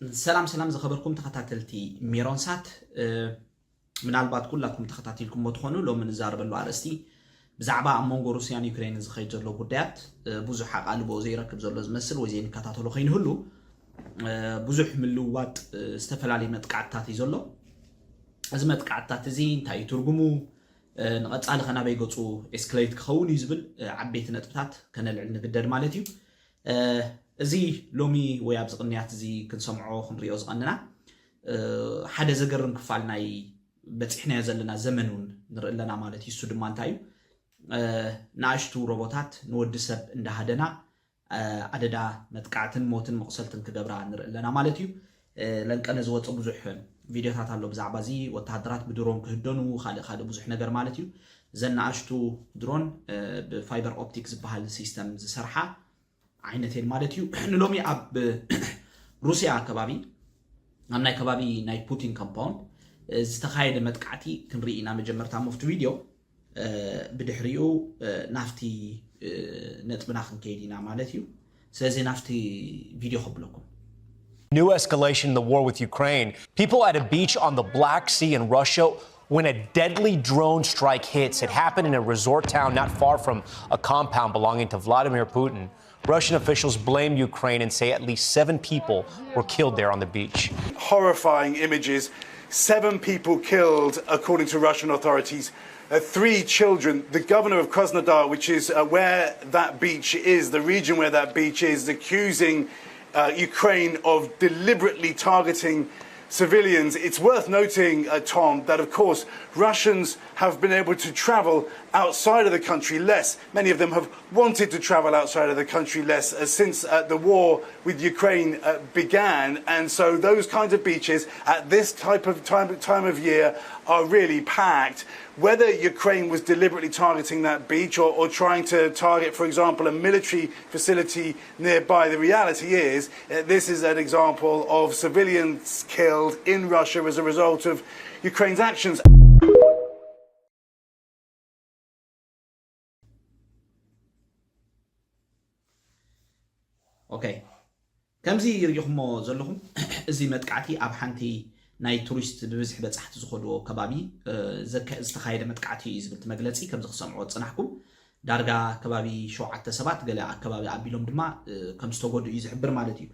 ሰላም ሰላም ዝኸበርኩም ተኸታተልቲ ሜሮን ሳት፣ እ፣ ምናልባት ኩላትኩም ተኸታቲልኩምዎ ትኾኑ። ሎሚ ንዛረበሉ ኣርእስቲ ብዛዕባ ኣብ መንጎ ሩስያን ዩክሬንን ዝኸይድ ዘሎ ጉዳያት፣ እ፣ ብዙሕ ኣቓልቦ ዘይረክብ ዘሎ ዝመስል ወይ ዘይንከታተሎ ከይንህሉ፣ እ፣ ብዙሕ ምልውዋጥ፣ እ፣ ዝተፈላለዩ መጥቃዕትታት እዩ ዘሎ። እዚ መጥቃዕትታት እዚ እንታይ እዩ ትርጉሙ? እ፣ ንቐጻሊ ከናበይ ገጹ ኤስክሌት ክኸውን እዩ ዝብል፣ እ፣ ዓበይቲ ነጥብታት ከነልዕል ንግደድ ማለት እዩ። እ፣ እዚ ሎሚ ወይ ኣብዚ ቅንያት እዚ ክንሰምዖ ክንሪኦ ዝቐንና፣ እ፣ ሓደ ዘገርም ክፋል ናይ በጺሕናዮ ዘለና ዘመን እውን ንርኢ ኣለና ማለት እዩ። እሱ ድማ እንታይ እዩ? እ፣ ንኣሽቱ ሮቦታት ንወዲ ሰብ እንዳሃደና፣ እ፣ ኣደዳ መጥቃዕትን ሞትን መቑሰልትን ክገብራ ንርኢ ኣለና ማለት እዩ። እ፣ ለንቀነ ዝወፀ ብዙሕ ቪድዮታት ኣሎ ብዛዕባ እዚ፣ ወተሃደራት ብድሮን ክህደኑ፣ ካልእ ካልእ ብዙሕ ነገር ማለት እዩ። እዘን ንኣሽቱ ድሮን፣ እ፣ ብፋይበር ኦፕቲክ ዝበሃል ሲስተም ዝሰርሓ ዓይነት እየን ማለት እዩ። ንሎሚ ኣብ ሩስያ ከባቢ፣ ኣብ ናይ ከባቢ ናይ ፑቲን ኮምፓውንድ፣ እ፣ ዝተኻየደ መጥቃዕቲ ክንርኢ ኢና። መጀመርታ ሞፍቲ ቪድዮ፣ እ፣ ብድሕሪኡ፣ እ፣ ናፍቲ፣ እ፣ ነጥብና ክንከይድ ኢና ማለት እዩ። ስለዚ ናፍቲ ቪድዮ ከብለኩም። New escalation in the war with Ukraine. People at a beach on the Black Sea in Russia when a deadly drone strike hits. It happened in a resort town not far from a compound belonging to Vladimir Putin. Russian officials blame Ukraine and say at least seven people were killed there on the beach. Horrifying images. Seven people killed, according to Russian authorities. Uh, three children. The governor of Krasnodar, which is, uh, where that beach is, the region where that beach is, accusing, uh, Ukraine of deliberately targeting civilians. It's worth noting, uh, Tom, that of course Russians have been able to travel outside of the country less. Many of them have wanted to travel outside of the country less, uh, since, uh, the war with Ukraine, uh, began. And so those kinds of beaches at this type of time, time of year are really packed. Whether Ukraine was deliberately targeting that beach or, or trying to target, for example, a military facility nearby, the reality is, uh, this is an example of civilians killed in Russia as a result of Ukraine's actions. ኦኬ፣ ከምዚ ርኢኹሞ ዘለኹም፣ እዚ መጥቃዕቲ ኣብ ሓንቲ ናይ ቱሪስት ብብዝሒ በጻሕቲ ዝኸድዎ ከባቢ፣ እ፣ ዘከ-፣ ዝተኻየደ መጥቃዕቲ እዩ ዝብል እቲ መግለጺ። ከምዚ ክሰምዕዎ ዝጸናሕኩም፣ ዳርጋ ከባቢ ሸውዓተ ሰባት፣ ገለ ኣከባቢ ኣቢሎም ድማ፣ እ፣ ከም ዝተጎድኡ እዩ ዝሕብር ማለት እዩ።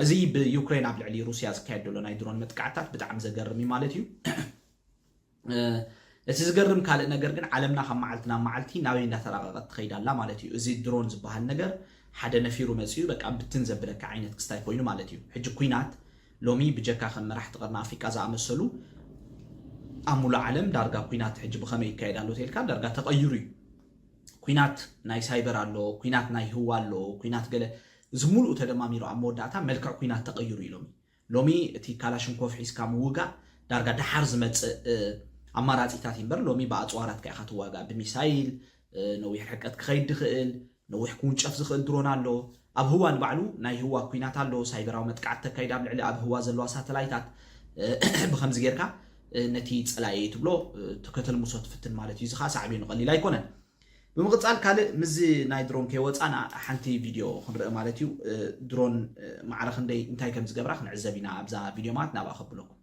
እዚ ብዩክሬን ኣብ ልዕሊ ሩስያ ዝካየድ ዘሎ ናይ ድሮን መጥቃዕትታት ብጣዕሚ ዘገርም እዩ ማለት እዩ። እ፣ እቲ ዝገርም ካልእ ነገር ግን፣ ዓለምና ካብ መዓልቲ ናብ መዓልቲ ናበይ እንዳተራቐቐት ትኸይድ ኣላ ማለት እዩ። እዚ ድሮን ዝበሃል ነገር ሓደ ነፊሩ መጺኡ፣ በቃ፣ ብትን ዘብለካ ዓይነት ክስታይ ኮይኑ ማለት እዩ። ሕጂ ኲናት ሎሚ ብጀካ ከም መራሕቲ ቀርኒ ኣፍሪቃ ዝኣመሰሉ፣ ኣብ ሙሉእ ዓለም ዳርጋ ኲናት ሕጂ ብኸመይ ይካየድ ኣሎ ተልካ፣ ዳርጋ ተቐይሩ እዩ። ኲናት ናይ ሳይበር ኣሎ፣ ኲናት ናይ ህዋ ኣሎ፣ ኲናት ገለ፣ እዚ ሙሉእ ተደማሚሩ ኣብ መወዳእታ መልክዕ ኲናት ተቐይሩ እዩ ሎሚ። ሎሚ እቲ ካላሽንኮቭ ሒዝካ ምውጋእ ዳርጋ ደሓር ዝመጽእ፣ እ፣ ኣማራጺታት እዩ እምበር፣ ሎሚ ብኣጽዋራትካ ኢኻ ትዋጋእ። ብሚሳይል፣ እ፣ ነዊሕ ርሕቀት ክኸይድ ዝኽእል፣ ነዊሕ ክውንጨፍ ዝኽእል ድሮን ኣሎ። ኣብ ህዋ ንባዕሉ ናይ ህዋ ኲናት ኣሎ። ሳይበራዊ መጥቃዕቲ ተካይድ ኣብ ልዕሊ ኣብ ህዋ ዘለዋ ሳተላይታት፣ እ፣ ብኸምዚ ጌርካ፣ እ፣ ነቲ ጸላኢ ትብሎ፣ እ፣ ከተልምሶ ትፍትን ማለት እዩ። እዚ ኸኣ ሳዕቤኑ ቀሊል ኣይኮነን። ብምቕጻል ካልእ ምስዚ ናይ ድሮን ከይወጻና ሓንቲ ቪድዮ ክንርኢ ማለት እዩ። እ፣ ድሮን፣ እ፣ ማዕረ ክንደይ እንታይ ከም ዝገብራ ክንዕዘብ ኢና ኣብዛ ቪድዮ ማለት ናብኣ ከብለኩም።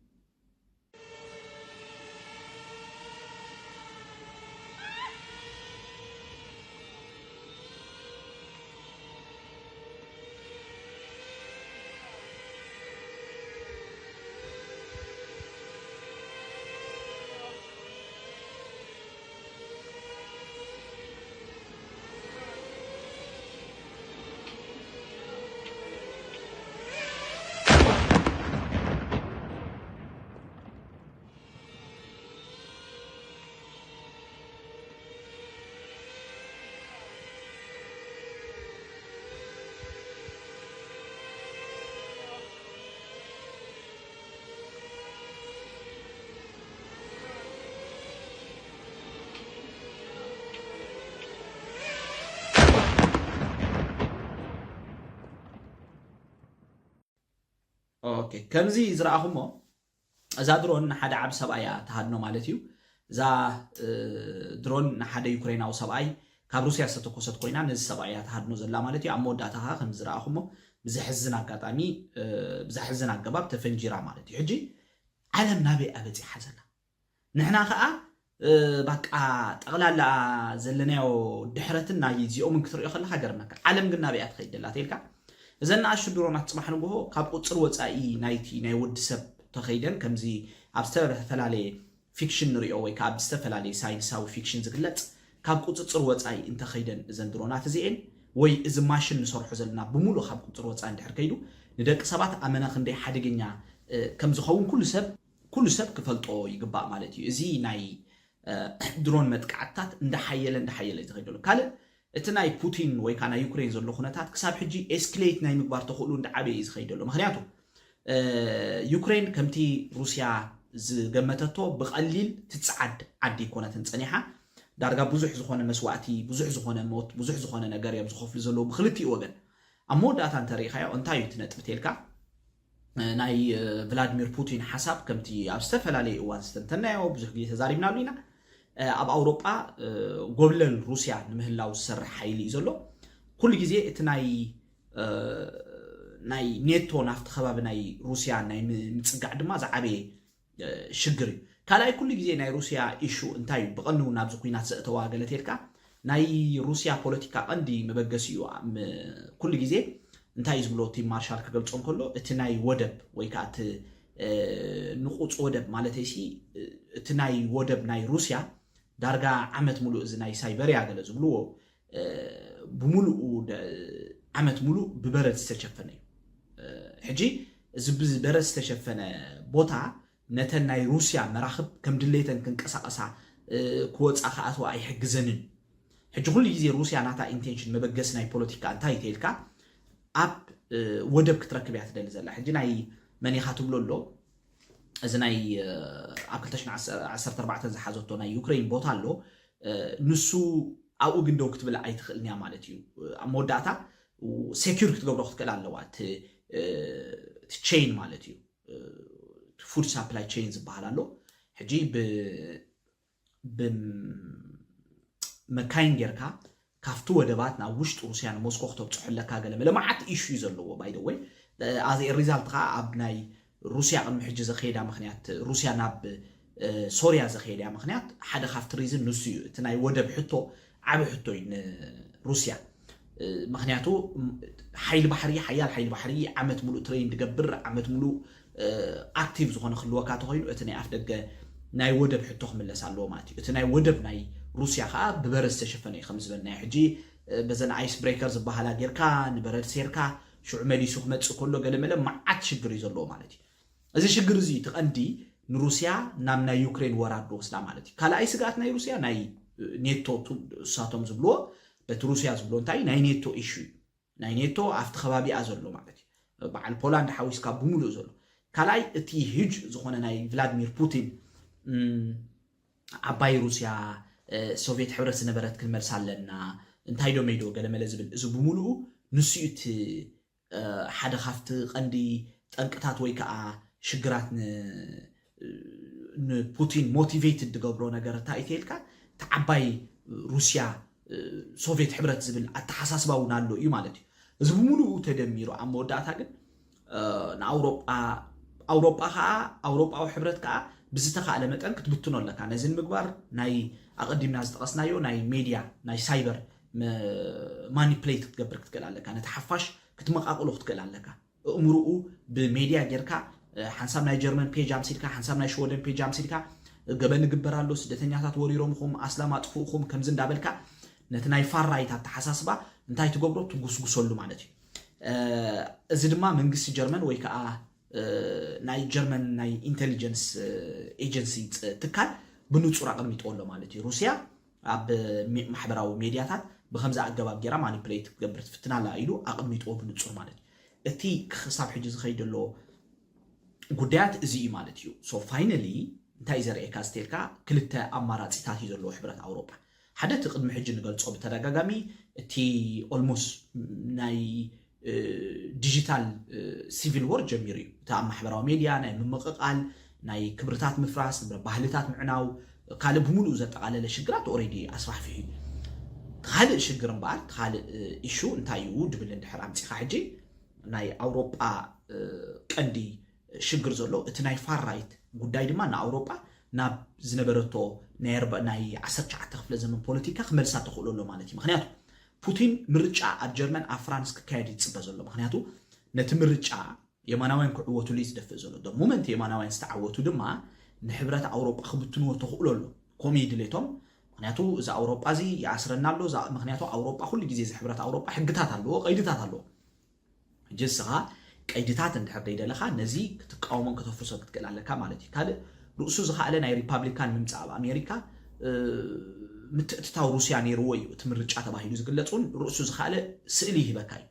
ኦኬ፣ ከምዚ ዝረኣኹሞ፣ እዛ ድሮን ንሓደ ዓቢ ሰብኣይ እያ ትሃድኖ ማለት እዩ። እዛ፣ እ፣ ድሮን ንሓደ ዩክሬናዊ ሰብኣይ ካብ ሩስያ ዝተተኮሰት ኮይና፣ ነዚ ሰብኣይ እያ ትሃድኖ ዘላ ማለት እዩ። ኣብ መወዳእታ ኸኣ ከም ዝረኣኹሞ፣ ብዘሕዝን ኣጋጣሚ ብዘሕዝን ኣገባብ ተፈንጂራ ማለት እዩ። ሕጂ ዓለም ናበይ ኣበፂሓ ዘላ? ንሕና ከዓ ባቃ ጠቕላላ ዘለናዮ ድሕረትን ናይ እዚኦምን ክትሪኦ ከለካ ገርመካ። ዓለም ግን ናበይ ትኸይድ ደላ ተልካ? እዘን ንኣሽቱ ድሮናት ፅባሕ ንግሆ ካብ ቁፅር ወፃኢ ናይቲ ናይ ወዲ ሰብ ተኸይደን ከምዚ ኣብ ዝተፈላለየ ፊክሽን ንሪኦ ወይ ከዓ ብዝተፈላለየ ሳይንሳዊ ፊክሽን ዝግለፅ ካብ ቁፅፅር ወፃኢ እንተኸይደን እዘን ድሮናት እዚኤን ወይ እዚ ማሽን ንሰርሖ ዘለና ብምሉእ ካብ ቁፅር ወፃኢ እንድሕር ከይዱ ንደቂ ሰባት ኣመና ክንደይ ሓደገኛ ከም ዝኸውን ኩሉ ሰብ ኩሉ ሰብ ክፈልጦ ይግባእ ማለት እዩ። እዚ ናይ ድሮን መጥቃዕትታት እንዳሓየለ እንዳሓየለ ዝኸይድ ዘሎ ካልእ እቲ ናይ ፑቲን ወይ ከዓ ናይ ዩክሬን ዘሎ ኩነታት ክሳብ ሕጂ ኤስክሌት ናይ ምግባር ተኽእሉ እንዳዓበየ እዩ ዝኸይድ ዘሎ። ምክንያቱ ዩክሬን ከምቲ ሩስያ ዝገመተቶ ብቐሊል ትፅዓድ ዓዲ ይኮነትን ፀኒሓ። ዳርጋ ብዙሕ ዝኾነ መስዋእቲ፣ ብዙሕ ዝኾነ ሞት፣ ብዙሕ ዝኾነ ነገር እዮም ዝኸፍሉ ዘለዉ ብክልቲኡ ወገን። ኣብ መወዳእታ እንተሪኢኻዮ እንታይ እዩ እቲ ነጥቢ ተልካ? ናይ ቭላድሚር ፑቲን ሓሳብ ከምቲ ኣብ ዝተፈላለየ እዋን ዝተንተናዮ ብዙሕ ግዜ ተዛሪብናሉ ኢና። ኣብ ኣውሮጳ ጎብለል ሩስያ ንምህላው ዝሰርሕ ሓይሊ እዩ ዘሎ። ኩሉ ግዜ እቲ ናይ ናይ ኔቶ ናብቲ ከባቢ ናይ ሩስያ ናይ ምፅጋዕ ድማ ዝዓበየ ሽግር እዩ። ካልኣይ ኩሉ ግዜ ናይ ሩስያ ኢሹ እንታይ እዩ ብቐንዱ ናብዚ ኩናት ዘእተዋ ገለ ተልካ ናይ ሩስያ ፖለቲካ ቀንዲ መበገሲ እዩ። ኩሉ ግዜ እንታይ እዩ ዝብሎ ቲም ማርሻል ክገልጾ እንከሎ እቲ ናይ ወደብ ወይ ከዓ እቲ ንቁፅ ወደብ ማለት ሲ እቲ ናይ ወደብ ናይ ሩስያ ዳርጋ ዓመት ሙሉእ እዚ ናይ ሳይበርያ ገለ ዝብልዎ ብምሉኡ ዓመት ሙሉእ ብበረድ ዝተሸፈነ እዩ። ሕጂ እዚ ብበረድ ዝተሸፈነ ቦታ ነተን ናይ ሩስያ መራኽብ ከም ድሌተን ክንቀሳቐሳ ክወፃ ክኣትዋ ኣይሕግዘንን። ሕጂ ኩሉ ግዜ ሩስያ ናታ ኢንቴንሽን መበገሲ ናይ ፖለቲካ እንታይ ተልካ ኣብ ወደብ ክትረክብ እያ ትደሊ ዘላ። ሕጂ ናይ መን ኢኻ ትብሎ ኣሎ እዚ ናይ ኣብ ክልተ ሽሕን ዓሰርተ ኣርባዕተን ዝሓዘቶ ናይ ዩክሬን ቦታ ኣሎ ንሱ ኣብኡ ግን ደው ክትብል ኣይትኽእልን እያ ማለት እዩ። ኣብ መወዳእታ ሴኪር ክትገብሮ ክትክእል ኣለዋ እቲ ቼን ማለት እዩ። ፉድ ሳፕላይ ቼን ዝበሃል ኣሎ። ሕጂ ብመካይን ጌርካ ካብቲ ወደባት ናብ ውሽጢ ሩስያ ንሞስኮ ክተብፅሑ ኣለካ ገለ መለ መዓት ኢሹ እዩ ዘለዎ ባይደወይ ኣዘ ሪዛልት ከዓ ኣብ ናይ ሩስያ ቅድሚ ሕጂ ዘኸየዳ ምክንያት ሩስያ ናብ ሶርያ ዘኸየዳ ምክንያት ሓደ ካብቲ ሪዝን ንሱ እዩ እቲ ናይ ወደብ ሕቶ ዓብ ሕቶ እዩ ንሩስያ ምክንያቱ ሓይሊ ባሕሪ ሓያል ሓይሊ ባሕሪ ዓመት ሙሉእ ትሬን ድገብር ዓመት ሙሉእ ኣክቲቭ ዝኾነ ክህልወካ ተኮይኑ እቲ ናይ ኣፍ ደገ ናይ ወደብ ሕቶ ክምለስ ኣለዎ ማለት እዩ። እቲ ናይ ወደብ ናይ ሩስያ ከዓ ብበረድ ዝተሸፈነ እዩ ከም ዝበልናዮ ሕጂ በዘን ኣይስ ብሬከር ዝበሃላ ጌርካ ንበረድ ሴርካ ሽዑ መሊሱ ክመፅእ ከሎ ገለመለ መዓት ሽግር እዩ ዘለዎ ማለት እዩ። እዚ ሽግር እዚ እቲ ቀንዲ ንሩስያ ናብ ናይ ዩክሬን ወራር ዝወስዳ ማለት እዩ። ካልኣይ ስግኣት ናይ ሩስያ ናይ ኔቶ እሳቶም ዝብልዎ በቲ ሩስያ ዝብሎ እንታይ ናይ ኔቶ ኢሹ እዩ። ናይ ኔቶ ኣብቲ ከባቢኣ ዘሎ ማለት እዩ። በዓል ፖላንድ ሓዊስካ ብምሉእ ዘሎ ካልኣይ እቲ ሂጅ ዝኾነ ናይ ቭላድሚር ፑቲን ዓባይ ሩስያ ሶቪየት ሕብረት ዝነበረት ክንመልሳ ኣለና እንታይ ዶ መይዶ ገለመለ ዝብል እዚ ብምሉኡ ንሱ እቲ ሓደ ካብቲ ቀንዲ ጠንቅታት ወይ ከዓ ሽግራት ንፑቲን ሞቲቬትድ ዝገብሮ ነገር እንታይ እዩ ተልካ እቲ ዓባይ ሩስያ ሶቪየት ሕብረት ዝብል ኣተሓሳስባ እውን ኣሎ እዩ ማለት እዩ። እዚ ብምሉኡ ተደሚሩ ኣብ መወዳእታ ግን ንኣውሮጳ ኣውሮጳ ከዓ ኣውሮጳዊ ሕብረት ከዓ ብዝተካእለ መጠን ክትብትኖ ኣለካ። ነዚ ንምግባር ናይ ኣቐዲምና ዝጠቐስናዮ ናይ ሜድያ ናይ ሳይበር ማኒፕሌት ክትገብር ክትክእል ኣለካ። ነቲ ሓፋሽ ክትመቃቅሎ ክትክእል ኣለካ። እእምርኡ ብሜድያ ጌርካ ሓንሳብ ናይ ጀርመን ፔጅ ኣምሲልካ ሓንሳብ ናይ ሽወደን ፔጅ ኣምሲልካ ገበን ይግበር ኣሎ፣ ስደተኛታት ወሪሮምኹም፣ ኣስላም ኣጥፍኡኹም ከምዚ እንዳበልካ ነቲ ናይ ፋር ራይት ኣተሓሳስባ እንታይ ትገብሮ ትጉስጉሰሉ ማለት እዩ። እዚ ድማ መንግስቲ ጀርመን ወይ ከዓ ናይ ጀርመን ናይ ኢንቴሊጀንስ ኤጀንሲ ትካል ብንፁር ኣቐሚጥዎ ኣሎ ማለት እዩ። ሩስያ ኣብ ማሕበራዊ ሜድያታት ብከምዚ ኣገባብ ጌራ ማኒፕሌት ክትገብር ትፍትን ኣላ ኢሉ ኣቐሚጥዎ ብንፁር ማለት እዩ። እቲ ክሳብ ሕጂ ዝኸይድ ዘሎ ጉዳያት እዚ እዩ ማለት እዩ። ሶ ፋይናሊ እንታይ እዩ ዘርእየካ ዝተልካ ክልተ ኣማራፂታት እዩ ዘለዎ ሕብረት ኣውሮጳ። ሓደ እቲ ቅድሚ ሕጂ ንገልፆ ብተደጋጋሚ እቲ ኦልሞስት ናይ ዲጂታል ሲቪል ወር ጀሚሩ እዩ። እቲ ኣብ ማሕበራዊ ሜድያ ናይ ምምቕቓል ናይ ክብርታት ምፍራስ፣ ባህልታት ምዕናው፣ ካልእ ብምሉኡ ዘጠቓለለ ሽግራት ኦሬዲ ኣስፋሕፊሑ እዩ። ካልእ ሽግር እምበኣር ካልእ ኢሹ እንታይ እዩ ድብል እንድሕር ኣምፂኻ ሕጂ ናይ ኣውሮጳ ቀንዲ ሽግር ዘሎ እቲ ናይ ፋር ራይት ጉዳይ ድማ ንኣውሮጳ ናብ ዝነበረቶ ናይ ዓሰርተ ትሽዓተ ክፍለ ዘመን ፖለቲካ ክመልሳ ተኽእሎ ኣሎ ማለት እዩ። ምክንያቱ ፑቲን ምርጫ ኣብ ጀርመን ኣብ ፍራንስ ክካየድ ይፅበ ዘሎ። ምክንያቱ ነቲ ምርጫ የማናውያን ክዕወቱሉ እዩ ዝደፍእ ዘሎ። ሞመንት የማናውያን ዝተዓወቱ ድማ ንሕብረት ኣውሮጳ ክብትንዎ ተኽእሎ ኣሎ። ከምኡ ድሌቶም። ምክንያቱ እዚ ኣውሮጳ እዚ ይኣስረና ኣሎ። ምክንያቱ ኣውሮጳ ኩሉ ግዜ እዚ ሕብረት ኣውሮጳ ሕግታት ኣለዎ፣ ቀይድታት ኣለዎ። ሕጂ እስኻ ቀይድታት እንድሕር ደይደለኻ ነዚ ክትቃወሞን ከተፍርሶን ክትክእል ኣለካ ማለት እዩ። ካልእ ርእሱ ዝኸኣለ ናይ ሪፓብሊካን ምምፃእ ኣብ ኣሜሪካ ምትእትታው ሩስያ ነይርዎ እዩ። እቲ ምርጫ ተባሂሉ ዝግለፅ እውን ርእሱ ዝኸኣለ ስእሊ ይህበካ እዩ።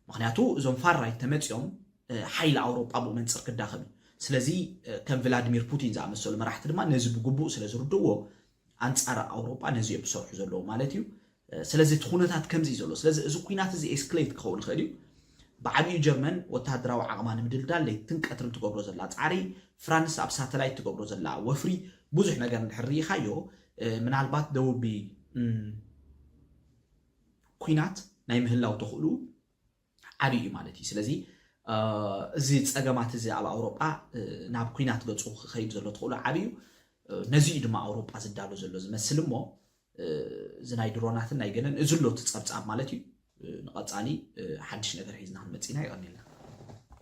ምክንያቱ እዞም ፋር ራይት ተመፂኦም ሓይሊ ኣውሮጳ ብኡ መንፅር ክዳኸም እዩ። ስለዚ ከም ቭላድሚር ፑቲን ዝኣመሰሉ መራሕቲ ድማ ነዚ ብግቡእ ስለ ዝርድእዎ ኣንፃር ኣውሮጳ ነዚ እዮም ዝሰርሑ ዘለዉ ማለት እዩ። ስለዚ እቲ ኩነታት ከምዚ እዩ ዘሎ። ስለዚ እዚ ኩናት እዚ ኤስክሌት ክኸውን ይኽእል እዩ። ብዓብዩ ጀርመን ወታደራዊ ዓቕማ ንምድልዳል ለይትን ቀትርን ትገብሮ ዘላ ፃዕሪ፣ ፍራንስ ኣብ ሳተላይት ትገብሮ ዘላ ወፍሪ፣ ብዙሕ ነገር እንድሕር ርኢኻዮ ምናልባት ደውቢ ኩናት ናይ ምህላው ተኽእሉ ዓብዪ እዩ ማለት እዩ። ስለዚ እዚ ፀገማት እዚ ኣብ ኣውሮጳ ናብ ኩናት ገፁ ክኸይድ ዘሎ ተኽእሎ ዓብዪ እዩ። ነዚ እዩ ድማ ኣውሮጳ ዝዳሎ ዘሎ ዝመስል እሞ እዚ ናይ ድሮናትን ናይ ገለን እዚ ኣሎ እቲ ፀብፃብ ማለት እዩ። ንቐፃሊ ሓድሽ ነገር ሒዝና ክንመፅእ ኢና። የቐንየልና።